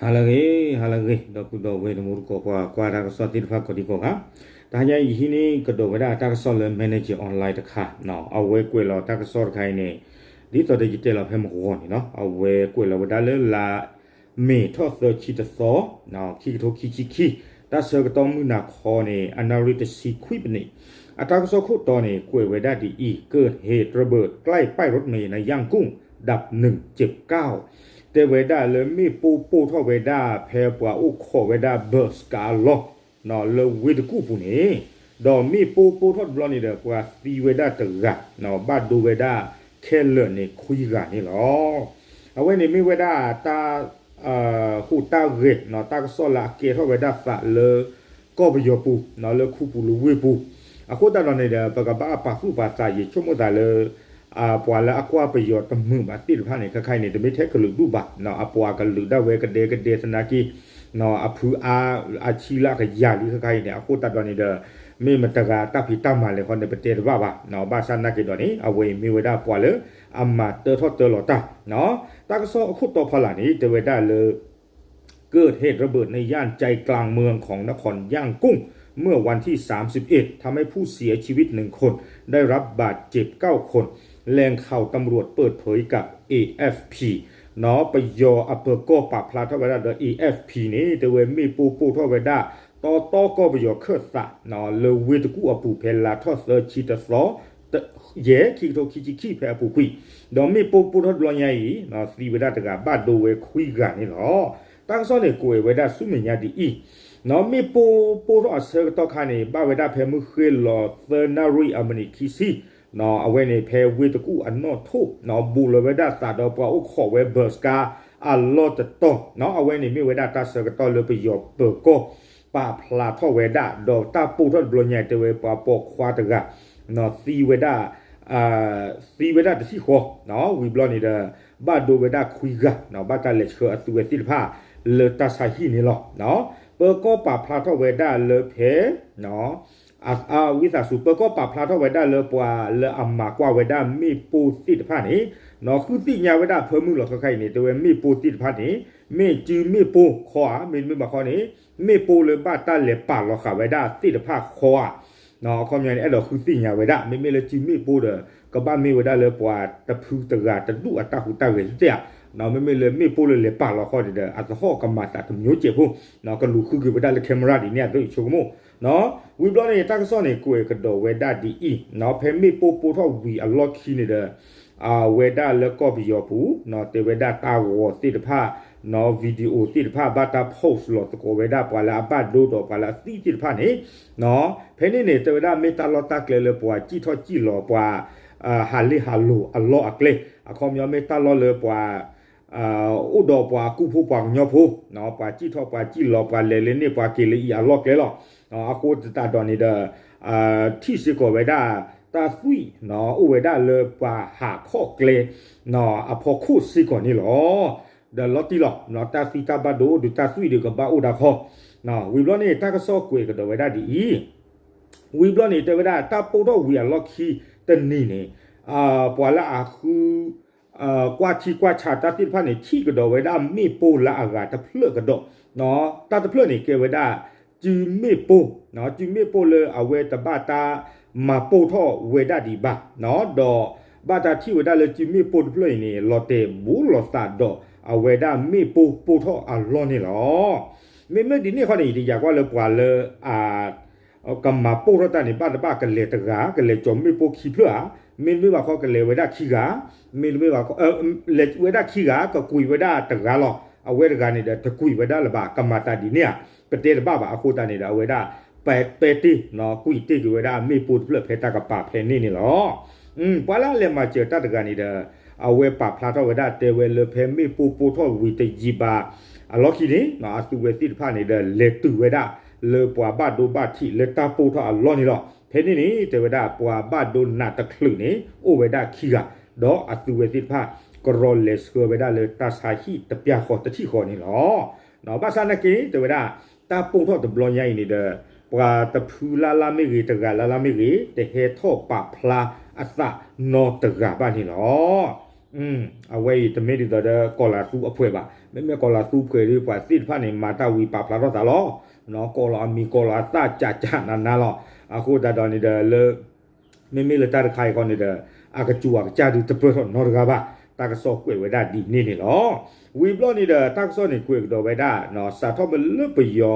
ဟါလၢအဂ့ၤ, ဟါလၢအဂ့ၤ ဒီပုၢ်ဒီဝဲၢ်တံၤသကိး ပှၤကွၢ်တၢ်ကစီၣ်သ့ၣ်တဖၣ်ကိးဒံကိးဂၤ, တဟါညါအံၤ ယဟံးန့ၢ်ကဒီးဝဲဒၣ်တၢ်ကစီၣ်လၢ Manager Online တခါ, အဝဲကွဲးလီၤတၢ်ကစီၣ်တခါအံၤန့ၣ် ဒ်သိးဒီးယတဲလီၤဖဲမုၢ်ဂီၤန့ၣ်လီၤ. အဝဲကွဲးလီၤဝဲဒၣ်လၢလါမ့ၤထီၣ်သၢဆံတသီ, ခံကထိခံဆံခံ, တၢ်ဆၢကတီၢ်မုၢ်နၤခီန့ၣ် အနၣ်ရံၣ်တဆံခွံပနံး, အတၢ်ကစီၣ်ခိၣ်တီန့ၣ် ကွဲးဝဲဒၣ်ဒ်အံၤ, เกิดเหตุระเบิดใกล้ป้ายรถเมล์ในย่างกุ้ง ดับหนึ่งเจ็บเก้า, တဲဝဲဒၣ်လၢမ့ၣ်ပိၢ်ပိၢ်ထီၣ်ဝဲဒၣ်ဖဲပှၤအိၣ်ခိးဝဲဒၣ် bus ကါအလီၢ် လၢဝ့ၢ်တကူၣ်အပူၤန့ၣ်, ဒီးမ့ၣ်ပိၢ်ပိၢ်ထီၣ်တဘျီန့ၣ်ဒီး ပှၤသံဝဲဒၣ်တဂၤ, ဘၣ်ဒိဝဲဒၣ်ခဲလၢာ်န့ၣ်ခွံဂၤန့ၣ်လီၤ. အဝဲန့ၣ်မ့ၢ်ဝဲဒၣ်တၢ် ဟူးတၢ်ဂဲၤ တၢ်ကစီၣ်လၢအကဲထီၣ်ဝဲဒၣ်သးလၢ ကီၢ်ပယီၤပူၤ လၢခူပူၤလၢဝ့ၢ်ပူၤ, အဃိသတးဒီးန့ၣ်ဒီး ပကဘၣ်ပာ်သူၣ်ပာ်သး ယဆိကမိၣ်သးလၢ ပှၤလၢအကွၢ်ပယီၤတမုာ်ဘၣ်သ့ၣ်တဖၣ်န့ၣ် ခဲခါအံၤန့ၣ် တမ့ၢ်ထဲကလုာ်ဒူၣ်ဘၣ်, အပှၤကလုာ်ဒၣ်ဝဲကဒဲကဒဲသနာ်က့ အဖုအါ အဆံလၢအကယၤလံခဲခါအံၤန့ၣ်, အဃိသတးဒီးန့ၣ်ဒီး မ့ၢ်မတၤတဂၤတၢ်ဖံးတၢ်မၤလဲၣ်ဃီန့ၣ် ပတဲတဘၣ်ဘၣ်, ဘၣ်ဆၣ်သနာ်က့ဒီးန့ၣ် အဝဲအံၤမ့ၢ်ဝဲဒၣ်ပှၤလၢအမၤတၢထီၣ်တၢလီၤတၢ်, တၢ်ကစီၣ်အခိၣ်တီဖီလာ်န့ၣ် တဲဝဲဒၣ်လၢ เกิดเหตุระเบิดในย่านใจกลางเมืองของนครย่างกุ้ง เมื่อวันที่สามสิบเอ็ด ทำให้ผู้เสียชีวิตหนึ่งคน ได้รับบาดเจ็บเก้าคน แหล่งข่าวตำรวจเปิดเผยกับ เอ เอฟ พี ပယီၤအပၢၤကီၢ် ပာ်ဖျါထီၣ်ဝဲဒၣ်ဒီး เอ เอฟ พี န့ၣ် တဲဝဲမ့ၣ်ပိၢ်ပိၢ်ထီၣ်ဝဲဒၣ် တီတီကီၢ်ပယီၤခၢၣ်သး လၢဝ့ၢ်တကူၣ်အပူၤ ဖဲလါထီၣ်သၢဆံတသီ ယဲၢ် ခံကထိခံဆံခံ ဖဲအပူၤကွံာ်, ဒီးမ့ၣ်ပိၢ်ပိၢ်ထီၣ်တဘျီညါအံၤ သံဝဲဒၣ်တဂၤ ဘၣ်ဒိဝဲခွံဂၤန့ၣ်လီၤ. တၢ်ကစီၣ်န့ၣ် ကွဲးဝဲဒၣ်ဆူမဲာ်ညါဒ်အံၤ, မ့ၣ်ပိၢ်ပိၢ်ထီၣ်အဆၢကတီၢ်ခါန့ၣ် ဘၣ်ဝဲဒၣ်ဖဲမုၢ်ဃ့ၢ်လီၤသၢနၣ်ရံၣ်အမံးနံးခံဆံ, အဝဲန့ၣ်ဖဲဝ့ၢ်တကူၣ်အနီၣ်ထိး ဘူးလီၤဝဲဒၣ်သးဒီးပှၤအိၣ်ခိးဝဲ bus ကါအလီၢ်တတီၤ, အဝဲန့ၣ်မ့ၢ်ဝဲဒၣ်တၢ်ဆၢကတီၢ်လၢပယီၤပၢၤကီၢ် ပာ်ဖျါထီၣ်ဝဲဒၣ် ဒီးတၢ်ပိၢ်ထီၣ်တဘျီညါ တဲဝဲပှၤပိာ်ခွါတဂၤ သံဝဲဒၣ် သံဝဲဒၣ်တဆံဃီ, ဝံၤဘျီန့ၣ်ဒီး ဘၣ်ဒိဝဲဒၣ်ခွံဂၤ ဘၣ်တၢ်လဲၤဆှၢအသုဝဲသ့ၣ်တဖၣ် လၢတၢ်ဆါဟံၣ်န့ၣ်လီၤ. ပၢၤကီၢ်ပာ်ဖျါထီၣ်ဝဲဒၣ်လၢဖဲ ဝံသးစူၤ ပၢၤကီၢ်ပာ်ဖျါထီၣ်ဝဲဒၣ်လၢပှၤလၢအမၤကွၢ်ဝဲဒၣ်မ့ၣ်ပိၢ်သ့ၣ်တဖၣ်န့ၣ် ဃုသ့ၣ်ညါဝဲဒၣ်ဖၢမုၢ်လီၤခဲခါအံၤန့ၣ် တဲဝဲမ့ၣ်ပိၢ်သ့ၣ်တဖၣ်န့ၣ် မ့ၢ်စုမ့ၣ်ပိၢ်ခီဧါ, မ့တမ့ၢ်ဘၣ်ခီန့ၣ် မ့ၣ်ပိၢ်လၢဘၣ်တၢ်လဲၤပာ်လီၤဃာ်ဝဲဒၣ်သ့ၣ်တဖၣ်ခီဧါ, အခီပညီန့ၣ် အဲၣ်ဒိးဃုသ့ၣ်ညါဝဲဒၣ် မ့မ့ၢ်လၢစုမ့ၣ်ပိၢ်ဒီး ကဘၣ်မ့ၢ်ဝဲဒၣ်လၢပှၤတဖုတဂၤတဒူၣ်အတၢ်ဟူးတၢ်ဂဲၤသ့ၣ်ဧါ, မ့မ့ၢ်လၢမ့ၣ်ပိၢ်လၢလဲၤပာ်လီၤဃီန့ၣ်ဒီး အသဟီၣ်ကမၤသးတမျိုးကဲးဖိ, ကလူၤဃုက့ၤဝဲဒၣ်လၢ camera ဒ်န့ၣ်အသိး ယဆိကမိၣ် ဝံၤဘျီန့ၣ် တၢ်ကစီၣ်န့ၣ် ကွဲးကဒီးဝဲဒၣ်ဒ်အံၤ, ဖဲမ့ၣ်ပိၢ်ပိၢ်ထီၣ်ဝံၤအလီၢ်ခံန့ၣ်ဒီး အဝဲဒၣ်လၢကီၢ်ပယီၤပူၤ တဲဝဲဒၣ်တၢ်ဂီၤသ့ၣ်တဖၣ် video သ့ၣ်တဖၣ် ဘၣ်တၢ် post လီၤသကိးဝဲဒၣ်ပှၤလၢအဘၣ်ဒိဒီးပှၤလၢအသံသ့ၣ်တဖၣ်န့ၣ်, ဖဲန့ၣ်န့ၣ် တဲဝဲဒၣ်မ့ၢ်တၢ်လီၢ်တၢ်ကျဲလၢပှၤစံၣ်ထီၣ်စံၣ်လီၤပှၤ ဟးလ့ၣ်ဟးလိၤအလီၢ်အကျဲ, အခီပညီမ့ၢ်တၢ်လီၢ်လၢပှၤ အိၣ်ဒီးပှၤကူၣ်ဖိပှၤကညီဖိ, ပှၤစံၣ်ထီၣ်ပှၤစံၣ်လီၤ ပှၤလဲၤလၢန့ၣ်ပှၤက့ၤလၢအံၤအလီၢ်ကျဲလီၤ. အဃိသတးဒီးန့ၣ်ဒီး ထံၣ်စ့ၢ်ကီးဝဲဒၣ် တၢ်သွံၣ် အိၣ်ဝဲဒၣ်လၢပှၤဟးဖီၣ်ကျဲ အဖီခိၣ်စ့ၢ်ကီးန့ၣ်လီၤ. ဒီးလီၤတံၢ်လီၤ တၢ်သံတၢ်ဘၣ်ဒိအိၣ်ဒီးတၢ်သွံၣ်ဒီးကဘၣ်အိၣ်ဒၣ်ခီ, ဝံၤဘျီန့ၣ် တၢ်ကစီၣ်ကွဲးကဒီးဝဲဒၣ်ဒ်အံၤ, ဝံၤဘျီန့ၣ် တဲဝဲဒၣ်တၢ်ပိၢ်ထီၣ်ဝံၤအလီၢ်ခံတနံၤန့ၣ် ပှၤလၢအဃု ကွၢ်ထံကွၢ်ဆးတၢ်သ့ၣ်တဖၣ်န့ၣ် ထံၣ်ကဒီးဝဲဒၣ်မ့ၣ်ပိၢ်လၢအဂၤတဖျၢၣ်ကဒီး, တၢ်တဖျၢၣ်န့ၣ် ကဲဝဲဒၣ် စုမ့ၣ်ပိၢ်, စုမ့ၣ်ပိၢ်လၢအဝဲတဘၣ်တၢ်မၤပိၢ်ထီၣ်ဝဲဒၣ်ဒံးဘၣ်, ဒီးဘၣ်တၢ်ထံၣ်ဝဲဒၣ်လၢစုမ့ၣ်ပိၢ်တဖျၢၣ်အံၤန့ၣ် လီၤတဲာ်ဘူးလီၤသးဒီးအဝဲဒၣ်မ့ၣ်ပိၢ်ပိၢ်ထီၣ်အလီၢ်န့ၣ်လီၤ. မ့မ့ၢ်ဒ်န့ၣ်ခီန့ၣ် ယတယာ်ကွၢ်လၢပှၤလၢအ ကမၤပိၢ်ထီၣ်တၢ်န့ၣ် ဘၣ်တဘၣ်ကလဲၤတဂၤ ကလဲၤကၠီၤမ့ၣ်ပိၢ်ခံဖျၢၣ်ဧါ, မ့တမ့ၢ်ဘၣ်ခီကလဲၤဝဲဒၣ်ခံဂၤ, မ့တမ့ၢ်ဘၣ်ခီ လဲၤဝဲဒၣ်ခံဂၤ ကကွံာ်ဝဲဒၣ်တဂၤလီၤ. အဝဲတဂၤန့ၣ်ဒီး တကွံာ်ဝဲဒၣ်လၢၤဘၣ် ကမၤသးဒ်န့ၣ်ဧါ, ပတဲတဘၣ်ဘၣ် အဃိသတးန့ၣ်ဒီး အဝဲဒၣ် ပဲတ့ၢ် ကွံာ်တ့ၢ်က့ၤဝဲဒၣ်မ့ၣ်ပိၢ်တဖျၢၣ်ဖဲတၢ်ကပၤဖဲန့ၣ်န့ၣ်လီၤ. ပှၤလၢအလဲၤမၤစၢၤတၢ်တဂၤန့ၣ်ဒီး အဝဲပာ်ဖျါထီၣ်ဝဲဒၣ် တဲဝဲလၢဖဲမ့ၣ်ပိၢ်ပိၢ်ထီၣ်ဝံၤတယံာ်ဘၣ် အလီၢ်ခံန့ၣ် အသုဝဲသ့ၣ်တဖၣ်န့ၣ်ဒီး လဲၤတုၤဝဲဒၣ်လၢပှၤဘၣ်ဒိဘၣ်ထံးလၢတၢ်ပိၢ်ထီၣ်အလီၢ်န့ၣ်လီၤ. ဖဲန့ၣ်န့ၣ် တဲဝဲဒၣ်ပှၤဘၣ်ဒိနးတချုးန့ၣ် အိၣ်ဝဲဒၣ်ခံဂၤ ဒီးအသုဝဲသ့ၣ်တဖၣ် ကရီလဲၤဆှၢဝဲဒၣ်လၢတၢ်ဆါဟံၣ်တပျၢ်ဃီတထံၣ်ဃီန့ၣ်လီၤ. ဘၣ်ဆၣ်နာ်က့ တဲဝဲဒၣ် တၢ်ပိၢ်ထီၣ်တဘျီညါအံၤန့ၣ်ဒီး ပှၤတဖုလၢ်လၢ်မ့ၢ်ဂ့ၤ တဂၤလၢ်လၢ်မ့ၢ်ဂ့ၤ တဟဲထီၣ်ပာ်ဖျါအသးနီတဂၤဘၣ်န့ၣ်လီၤ. အဝဲအံၤတမ့ၢ်ဒ်သိးဒီးကီၢ်လၤသူအဖှဲးဘၣ်. မ့မ့ၢ်ကီၢ်လၤသူဖှဲးဒီး ပှၤသ့ၣ်တဖၣ်န့ၣ် မၤတၢ်ဝံၤပာ်ဖျါထီၣ်သးလီၤ. ကိးလီၤအမံၤ ကိးလီၤအသၣ် ကးကးနးနးလီၤ. အဃိသတးဒီးန့ၣ်ဒီးလၢ မ့မ့ၢ်လၢတၢ်တခါအံၤဃီန့ၣ်ဒီး အကစူၤအကစၢ်ဒုးတပၢၢ်ထီၣ်နီတဂၤဘၣ်. တၢ်ကစီၣ်ကွဲးဝဲဒၣ်ဒ်န့ၣ်န့ၣ်လီၤ. ဝံၤဘျီန့ၣ်ဒီး တၢ်ကစီၣ်န့ၣ်ကွဲးကဒီးဝဲဒၣ် စးထီၣ်မ့ၢ်လၢပယီၤ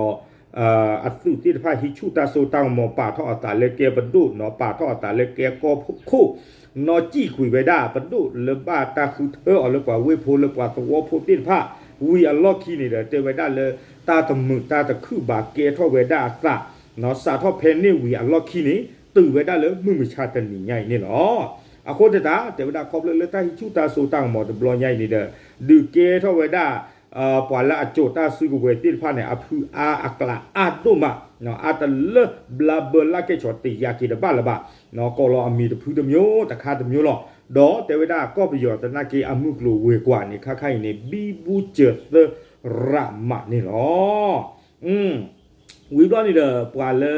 အသုးသ့ၣ်တဖၣ်ဟံးဆူၣ်တၢ်စိတၢ်ကမီၤ ပာ်ထီၣ်အသးလၢကဲပဒိၣ်နီၤ ပာ်ထီၣ်အသးလၢကဲကီၢ်ခိၣ် နီၢ်စံၣ်ကွံာ်ဝဲဒၣ် ပဒိၣ်လၢဘၣ်တၢ်ဃုထၢအီၤလၢပှၤဝ့ၢ်ဖိလၢပှၤသဝီဖိသ့ၣ်တဖၣ် ဝံၤအလီၢ်ခံန့ၣ်ဒီး တဲဝဲဒၣ်လၢ တၢ်တမုာ်တၢ်တခုၣ်ဘၣ် ကဲထီၣ်ဝဲဒၣ်အသး စးထီၣ်ဖဲန့ၣ်ဝံၤအလီၢ်ခံန့ၣ် တုၤဝဲဒၣ်လၢမုၢ်မဆါတနံၤညါအံၤန့ၣ်လီၤ. အဃိသတး တဲဝဲဒၣ်ခီဖျိလၢတၢ်ဟံးဆူၣ်တၢ်စိတၢ်ကမီၤတဘျီညါအံၤန့ၣ်ဒီး ဒုးကဲထီၣ်ဝဲဒၣ် ပှၤလၢအကၠိာ်တၢ်စုကဝဲၤသ့ၣ်တဖၣ်န့ၣ် အဖုအါအကျးအါဒိၣ်မး အါတလၢဘျါဘၢလၢကဲၣ်ဆိးတယာ်က့ၤတဘၣ်လၢၤဘၣ်. ကိးလီၤအမံၤတဖုတမျိုး တခါတမျိုးလီၤ. ဒီးတဲဝဲဒၣ်ကီၢ်ပယီၤသနာ်က့ အမုၢ်ကျိၤဝဲၤကွာ်န့ၣ် ခါခါအံၤန့ၣ် ဘံဘူစၢၤသၢရးမးန့ၣ်လီၤ. ဝံၤဘျီန့ၣ်ဒီး ပှၤလၢ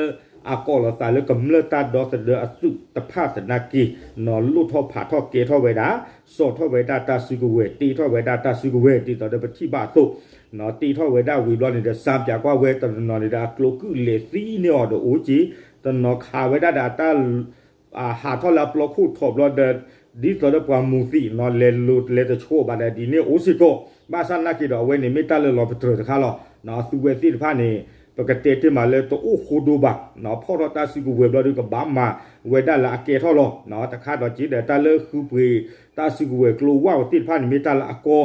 အကိးလီၤသးလၢကမျၢၢ်တၢ်ဒီသဒၢအသုးတဖၣ်သနာ်က့ နီၢ်လိၣ်ထီၣ်ဖးထီၣ်ကဲထီၣ်ဝဲဒၣ် စိာ်ထီၣ်ဝဲဒၣ်တၢ်စုကဝဲၤ တ့ထီၣ်ဝဲဒၣ်တၢ်စုကဝဲၤ ဒ်သိးဒီးပထံၣ်ဘၣ်အသိး တ့ထီၣ်ဝဲဒၣ်ဝံၤဘျီန့ၣ်ဒီး စၢပၠးကွၢ်ဝဲတနီၤနီၤန့ၣ်ဒီး အကျိၤကုၢ်လဲၤသံန့ၢ်အီၤဒီးအိၣ်က့ၤ တနီၤခးဝဲဒၣ်ဒီးအတၢ် ဟးထီၣ်လၢအပျီခိၣ်ထီၣ်ဘျီဒီး ဒ်သိးဒီးပှၤမူၤသံးနီၤ လဲၤလိၤလဲၤတဆိးဘၣ်ဒီးဒ်န့ၣ်အိၣ်စ့ၢ်ကီး ဘၣ်ဆၣ်သနာ်က့ဒီး အဝဲန့ၣ်မ့ၢ်တၢ်လၢလီၤပတြၢၤတခါလီၤ. အသုဝဲသ့ၣ်တဖၣ်န့ၣ် ပကတဲတ့ၢ်မးလၢတအိၣ်ဃိဒိဘၣ် ဖီၣ်ထီၣ်တၢ်စုကဝဲၤဘျီဒီး ကဘၣ်မၤဝဲဒၣ်လၢအကဲထီၣ်လီၤ. တခါဒီးက့ၤဒီး တၢ်လၢဃုပှ့ၤတၢ်စုကဝဲၤကျိဝဲသ့ၣ်တဖၣ်န့ၣ် မ့ၢ်တၢ်လၢအကီ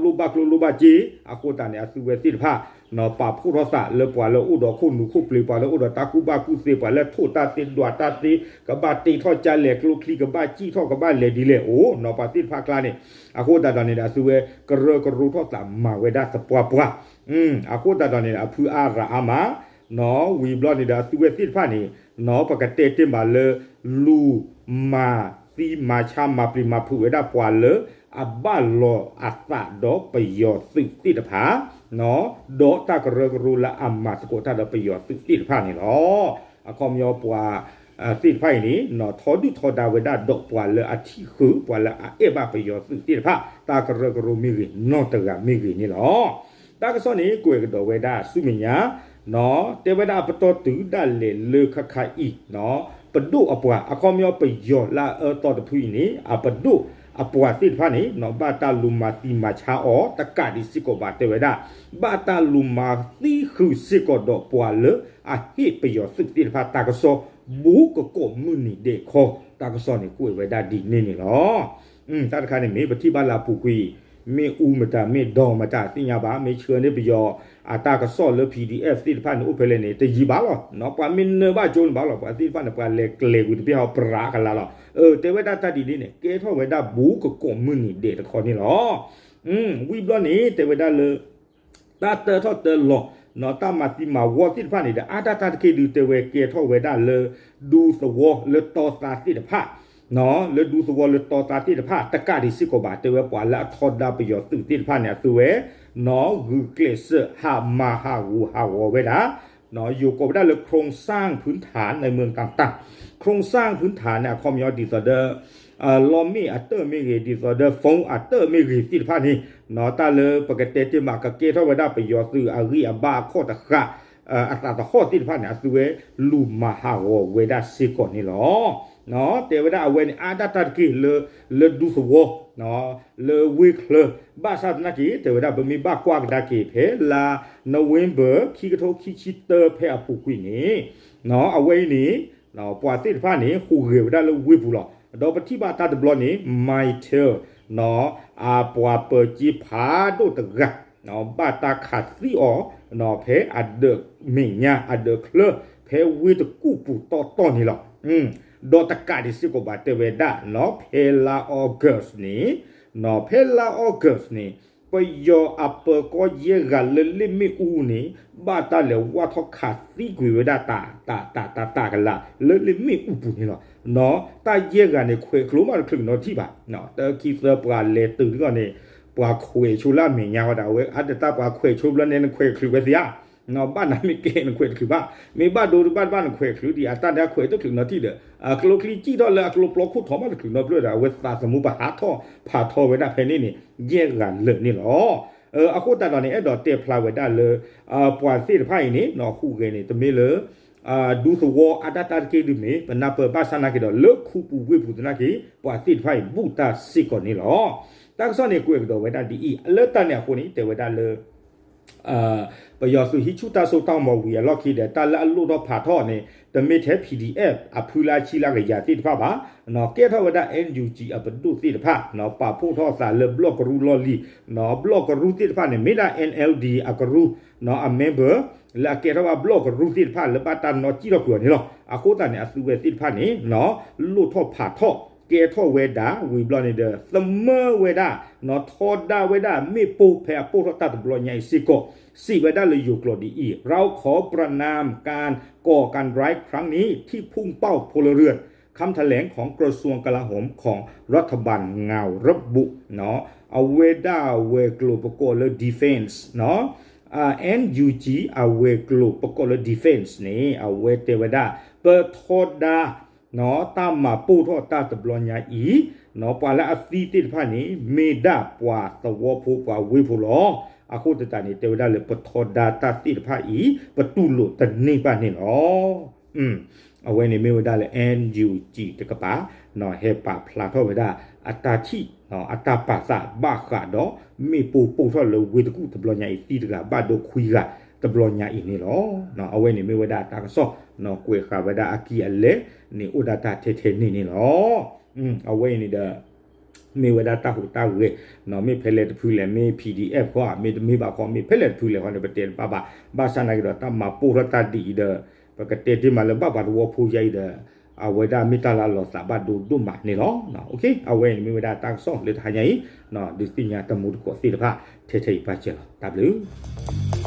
လိၣ်ဘၣ်ကျိလိၣ်ဘၣ်စ့ အဃိသတးန့ၣ် အသုဝဲသ့ၣ်တဖၣ် ပာ်ဖှိၣ်ထီၣ်သးလၢပှၤလၢအိၣ်ဒီးခိၣ်နူာ်ခိၣ်ပျ့ၤ ပှၤလၢအိၣ်ဒီးတၢ်ကူၣ်ဘၣ်ကူၣ်သ့ ပှၤလၢထိၣ်တၢ်သ့ဒွးတၢ်သ့ ကဘၣ်တ့ထီၣ်ကလဲာ် ကျိချံကဘၣ်စံၣ်ထီၣ် ကဘၣ်လဲၤဒ်လဲၣ်အိၣ် ပှၤသ့ၣ်တဖၣ်ကျါန့ၣ် အဃိသတးဒီးန့ၣ်ဒီး အသုဝဲကရၢကရိထီၣ်သးမၤဝဲဒၣ်သပှၢ်ပှၢ် အဃိသတးဒီးန့ၣ်ဒီး အဖုအါရၤအါမး ဝံၤဘျီန့ၣ်ဒီး အသုဝဲသ့ၣ်တဖၣ်န့ၣ် ပကတဲတ့ၢ်မးလၢ လူၤမၤသံမၤဆါ မၤပျံၤမၤဖုးဝဲဒၣ်ပှၤလၢအဘၣ်လီၤအသးဒီးပယီၤသုးသ့ၣ်တဖၣ် ဒီးတၢ်ကရၢကရိလၢအမၤသကိးတၢ်ဒီးပယီၤသုးသ့ၣ်တဖၣ်န့ၣ်လီၤ. အခီပညီပှၤသ့ၣ်တဖၣ်အံၤန့ၣ် ထီဒုၣ်ထီဒါဝဲဒၣ်ဒီးပှၤလၢအထံၣ်ဃုာ် ပှၤလၢအအဲၣ်ဘၣ်ပယီၤသုးသ့ၣ်တဖၣ် တၢ်ကရၢကရိမ့ၢ်ဂ့ၤ နီၢ်တဂၤမ့ၢ်ဂ့ၤန့ၣ်လီၤ. တၢ်ကစီၣ်န့ၣ် ကွဲးကဒီးဝဲဒၣ်ဆူမဲာ်ညါ တဲဝဲဒၣ်အပတီၢ်တုၤဒၣ်လဲာ်လၢခါခါအံၤ ပဒိၣ်အပှၤ အခီပညီပယီၤလၢအအၢသီတဖုအံၤန့ၣ် အပဒိၣ်အပှၤသ့ၣ်တဖၣ်န့ၣ် ဘၣ်တၢ်လူၤမၤသံမၤဆါအီၤ တကးဒံးစ့ၢ်ကီးဘၣ်တဲဝဲဒၣ် ဘၣ်တၢ်လူၤမၤသံဃုာ်စ့ၢ်ကီးဒီးပှၤလၢအဟ့ၣ်ပယီၤသုးသ့ၣ်တဖၣ်တၢ်ကစီၣ် ဘူးကကိးမုၢ်နံၤဒဲးခီ တၢ်ကစီၣ်န့ၣ်ကွဲးဝဲဒၣ်ဒ်န့ၣ်န့ၣ်လီၤ. တၢ်တခါန့ၣ်မ့ၢ်ပထံၣ်ဘၣ်လၢအပူၤကွံာ် မ့ၣ်အူမတၤ မ့ၣ်ဒီမတၤ သ့ၣ်ညါဘၣ် မ့ၢ်ဆှၢန့ၢ်ပယီၤအတၢ်ကစီၣ်လၢ PDF သ့ၣ်တဖၣ်န့ၣ် အိၣ်ဖဲလဲၣ်န့ၣ် တယံာ်ဘၣ်လီၤ. ပှၤမ့ၢ်နၢဘၣ်ကၠိန့ၣ်ဘၣ်လီၤ ပှၤသ့ၣ်တဖၣ်န့ၣ် ပှၤလဲၤကျဲၤကွံာ်တဘ့ၣ်ဟီ ပြးကလာ်လီၤ. တဲဝဲဒၣ်တၢ်ဒ်န့ၣ်န့ၣ် ကဲထီၣ်ဝဲဒၣ်ဘူးကကိးမုၢ်နံၤဒဲးတခီန့ၣ်လီၤ. ဝံၤဘျီန့ၣ် တဲဝဲဒၣ်လၢ တၢ်တၢထီၣ်တၢလီၤ တၢ်မၤသံမၤဝီသ့ၣ်တဖၣ်န့ၣ်ဒီး အါတၢ်တၢ်တက့ၢ်ဒုးတဲဝဲကဲထီၣ်ဝဲဒၣ်လၢ ဒူသဝီလၢတီသးသ့ၣ်တဖၣ် လၢဒူသဝီလၢတီသးသ့ၣ်တဖၣ် တကးဒံးစ့ၢ်ကီးဘၣ် တဲဝဲပှၤလၢအထီဒါပယီၤသုးသ့ၣ်တဖၣ်န့ၣ် အသုဝဲ နီၢ်ဂုာ်ကျဲးစၢးဟးမၤဟးဂူာ်ဟးဂီၤဝဲဒၣ် ယိၤကိးဝဲဒၣ်လၢ โครงสร้างพื้นฐานในเมืองต่างๆ โครงสร้างพื้นฐานန့ၣ် အခီပညီဒ်သိးဒီး လီမ့ၣ်အတၢၢ်မ့ၢ်ဂ့ၤ ဒ်သိးဒီး phone အတၢၢ်မ့ၢ်ဂ့ၤသ့ၣ်တဖၣ်န့ၣ် တၢ်လၢပကတဲတ့ၢ်မးကကဲထီၣ်ဝဲဒၣ်ပယီၤသုးအဂံၢ်အဘါအခီၣ်တဃာ် အသးသဟီၣ်သ့ၣ်တဖၣ်န့ၣ် အသုဝဲလူၤမၤဟးဂီၤဝဲဒၣ်စ့ၢ်ကီးန့ၣ်လီၤ. တဲဝဲဒၣ်အဝဲန့ၣ် အါဒၣ်တၢ်တက့ၢ်လၢ လၢဒူသဝီ လၢဝ့ၢ်ချၢ ဘၣ်ဆၣ်သနာ်က့ တဲဝဲဒၣ်ပမ့ၢ်ဘၣ်ကွၢ်ကဒါက့ၤဖဲလါ November ခံကထိခံဆံတၢဖဲအပူၤကွံာ်န့ၣ် အဝဲအံၤန့ၣ် ပှၤသ့ၣ်တဖၣ်န့ၣ် ဟူးဂဲၤဝဲဒၣ်လၢဝ့ၢ်ပူၤလီၤ. ဒီးပထံၣ်ဘၣ်တၢ်တဘျီန့ၣ် Mytel အပှၤပၢၤက့ဖးဒိၣ်တဂၤ ဘၣ်တၢ်ခးသံအီၤ ဖဲအဒၢးမဲာ်ညါ အဒၢးချၢ ဖဲဝ့ၢ်တကူၣ်ပူၤတီတီန့ၣ်လီၤ. ဒီးတကးဒံးစ့ၢ်ကီးဘၣ်တဲဝဲဒၣ် ဖဲလါ August န့ၣ် ဖဲလါ August န့ၣ် ပယီၤအပၢၤကီၢ်ယဲၢ်ဂၤလၢလ့ၣ်မ့ၣ်အူန့ၣ် ဘၣ်တၢ်လဲၤဝၢ်ထီၣ်ခးသံကွံာ်ဝဲဒၣ်တၢ် တၢ် တၢ် တၢ် တၢ်ကလာ် လၢလ့ၣ်မ့ၣ်အူပူၤန့ၣ်လီၤ. တၢ်ယဲၢ်ဂၤန့ၣ် ခွဲးကျိမးတချုးနီတထံၣ်ဘၣ်. တၢ်ခံသၢပှၤလဲၤတုၤတဂီၢ်န့ၣ် ပှၤခွဲးဆိလၢအမဲာ်ညါဝဲဒၣ် အဝဲအါတတၢ်ပှၤခွဲးဆိဘျီန့ၣ် နခွဲးချုးဝဲသ့ဧါ ဘၣ်နၤမ့ၢ်ကဲနခွဲးတချုးဘၣ်, မ့ၢ်ဘၣ်ဒိတဘၣ်တဘၣ်နခွဲးချုးဒံး အတၢ်ဒၣ်ခွဲးတချုးနီတထံၣ်ဒီး အကျိချံစံၣ်ထီၣ်လၢအကျိပျီခိၣ်ထီၣ်ဘၣ်တချုးနီတဖျၢၣ်ဒီး အဝဲသးသမူပဟးထီၣ်ဖးထီဝဲဒၣ်ဖဲန့ၣ်န့ၣ် ယဲၢ်ဂၤလၢာ်န့ၣ်လီၤ. အဃိသတးဒီးန့ၣ် အဲၣ်ဒိးတဲဖျါဝဲဒၣ်လၢ ပှၤသ့ၣ်တဖၣ်အံၤန့ၣ် ဟူးဂဲၤန့ၣ် တမ့ၢ်လၢ ဒူသဝီအတၢ်တၢ်တက့ၢ်ဒုးမ့ၢ် ပနၢ်ပၢၢ်ဘၣ်ဆၣ်နာ်က့ဒီး လၢခူပူၤဝ့ၢ်ပူၤသနာ်က့ ပှၤသ့ၣ်တဖၣ်အံၤ ဘူးတၢ်စ့ၢ်ကီးန့ၣ်လီၤ. တၢ်ကစီၣ်န့ၣ် ကွဲးကဒီးဝဲဒၣ်ဒ်အံၤ လၢတၢ်န့ၣ်အဃိန့ၣ် တဲဝဲဒၣ်လၢ ပယီၤသုးဟံးဆူၣ်တၢ်စိတၢ်ကမီၤဝံၤအလီၢ်ခံဒီး တၢ်လၢအလိၣ်ထီၣ်ဖးထီၣ်န့ၣ် တမ့ၢ်ထဲ P D F အဖုလၢအဆံလၢကယၤသ့ၣ်တဖၣ်ဘၣ်, ကဲထီၣ်ဝဲဒၣ် N U G အပဒိၣ်သ့ၣ်တဖၣ် ပာ်ဖှိၣ်ထီၣ်သးလၢဘျီၣ်ကရူၢ်လီၢ်လံၤ, ဘျီၣ်ကရူၢ်သ့ၣ်တဖၣ်န့ၣ် မ့ၢ်ဒၣ် N L D အကရူၢ် အ member လၢအကဲထီၣ်ဘၣ်ဘျီၣ်ကရူၢ်သ့ၣ်တဖၣ်လၢဘၣ်တၢ်နီၣ်စံၣ်ထီၣ်ကွံာ်အီၤန့ၣ်လီၤ. အဃိသတးန့ၣ် အသုဝဲသ့ၣ်တဖၣ်န့ၣ် လိၣ်ထီၣ်ဖးထီၣ် ကဲထီၣ်ဝဲဒၣ် ဝံၤဘျီန့ၣ်ဒီး သမၢဝဲဒၣ် ထီဒါဝဲဒၣ် မ့ၣ်ပိၢ်ဖဲအပိၢ်ထီၣ်တၢ်တဘျီညါအံၤစ့ၢ်ကီး, စံးဝဲဒၣ်လၢယိၤကျိာ်ဒ်အံၤ เราขอประณามการก่อการร้ายครั้งนี้ที่พุ่งเป้าพลเรือน คำแถลงของกระทรวงกลาโหมของรัฐบาลลาวระบุ အဝဲဒၣ်ဝဲၤကျိၤပကိးလၢ defense, N U G အဝဲၤကျိၤပကိးလၢ defense န့ၣ် အဝဲတဲဝဲဒၣ် ပထီဒါ တၢ်မၤပိၢ်ထီၣ်တၢ်တဘျီညါအံၤ, ပှၤလၢအသံသ့ၣ်တဖၣ်န့ၣ် မ့ၢ်ဒၣ်ပှၤသဝီဖိပှၤဝ့ၢ်ဖိလီၤ. အဃိသတးန့ၣ် တဲဝဲဒၣ်လၢပထီဒါတၢ်သ့ၣ်တဖၣ်အံၤ ပတူၢ်လိာ်တန့ၢ်ဘၣ်န့ၣ်လီၤ. အဝဲန့ၣ်မ့ၢ်ဝဲဒၣ်လၢ N U G တကပၤ ဟဲပာ်ဖျါထီၣ်ဝဲဒၣ် အတၢ်ထံၣ် အတၢ်ပာ်သးဘၣ်ဃးဒီး မ့ၣ်ပိၢ်ပိၢ်ထီၣ်လၢဝ့ၢ်တကူၣ်တဘျီညါအံၤ သံတဂၤဘၣ်ဒိခွံဂၤတဘျီညါအံၤန့ၣ်လီၤ. အဝဲန့ၣ်မ့ၢ်ဝဲဒၣ်တၢ်ကစီၣ် ကွဲးဃာ်ဝဲဒၣ်အကံၢ်အလဲန့ၣ် အိၣ်ဒၣ်တၢ်ထဲထဲန့ၣ်န့ၣ်လီၤ. အဝဲအံၤန့ၣ်ဒီး မ့ၢ်ဝဲဒၣ်တၢ်ဟူးတၢ်ဂဲၤ မ့ၢ်ဖဲလဲၣ်တဖုလဲၣ် မ့ၢ် P D F ဃီ မ့တမ့ၢ်ဘၣ်ဃီ မ့ၢ်ဖဲလဲၣ်တဖုလဲၣ်ဃီန့ၣ် ပတဲတဘၣ်ဘၣ်. ဘၣ်ဆၣ်နာ်က့ဒီး တၢ်မၤပိၢ်ထီၣ်တၢ်ဒ်အံၤဒီး ပကတဲတ့ၢ်မးလၢဘၣ်ပှၤသဝီဖိယါအံၤဒီး အဝဲဒၣ်မ့ၢ်တၢ်လၢအလီၤသးဘၣ်ဒိဒိၣ်မးန့ၣ်လီၤ. အဝဲအံၤန့ၣ်မ့ၢ်ဝဲဒၣ်တၢ်ကစီၣ်လၢတဟါညါအံၤ ဒုးသ့ၣ်ညါတမူတကိးသ့ၣ်တဖၣ် ထဲထဲအံၤဘၣ်စၢၤလီၤ. တၢ်ဘျုး